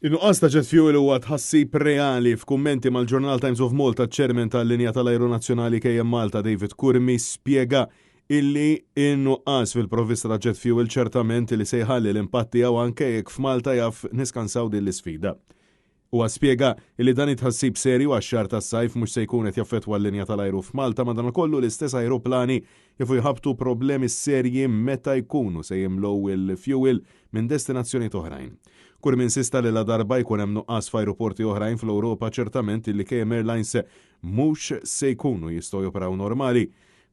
In-nuqqas ta' jet fuel huwa tħassib reali. F'kummenti mal-ġurnal Times of Malta, ċ-Chairman tal-Linja tal-Ajru Nazzjonali KM Malta, David Curmi, spjega illi n-nuqqas fil-provvista ta' jet fuel ċertament li se jħalli l-impatt tiegħu anke jekk f'Malta jaf niskansaw din l-isfida. Huwa spjega illi dan it-tħassib serju għax-xahar tas-sajf mhux se jkun qed jaffettwa l-linja tal-ajru f'Malta madankollu l-istess ajruplani jafu jħabbtu problemi serji meta jkunu se jimlew il-fuel minn destinazzjonijiet oħrajn. Curmi insista li ladarba jkun hemm nuqqas f'ajruporti oħrajn fl-Ewropa ċertament illi KM Airlines mhux se jkunu jistgħu joperaw normali.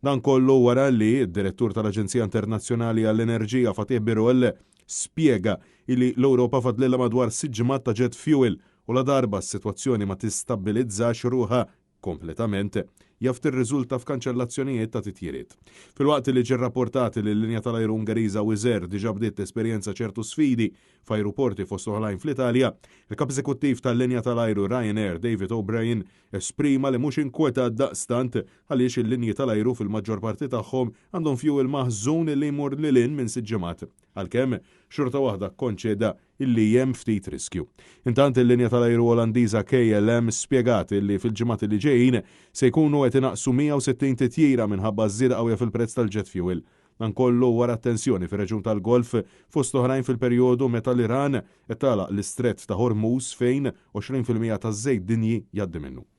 Dan kollu wara li d-Direttur tal-Aġenzija Internazzjonali għall-Enerġija Fatih Birol spjega illi l-Ewropa fadlilha madwar sitt ġimgħat ta' jet fuel u ladarba s-sitwazzjoni ma tistabbilizzax ruħha kompletament, jaf tirriżulta f'kanċellazzjonijiet ta' titjiriet. Filwaqt li ġie rrapportat li l-linja tal-ajru Ungeriża Wizz Air diġà bdiet tesperjenza ċertu sfidi f'ajruporti fost oħrajn fl-Italja, il-Kap Eżekuttiv tal-linja tal-ajru Ryanair David O'Brien esprima li mhux inkwetat daqstant għaliex il-linji tal-ajru fil-maġġor parti tagħhom għandhom fjuwil maħżun li jmur lil hinn minn sitt ġimgħat, għalkemm xorta waħda kkonċeda illi hemm ftit riskju. Intant il-linja tal-ajru Olandiża KLM spjegat illi fil-ġimgħat li ġejjin se jkunu qed inaqqsu 160 titjira minħabba ż-żieda qawwija fil-prezz tal-jet fuel. Dan kollu wara t-tensjoni fir-reġjun tal-Golf fost oħrajn fil-perjodu meta l-Iran qed tagħlaq l-Istrett ta' Hormuz fejn 20% taż-żejt dinji jgħaddi minnu.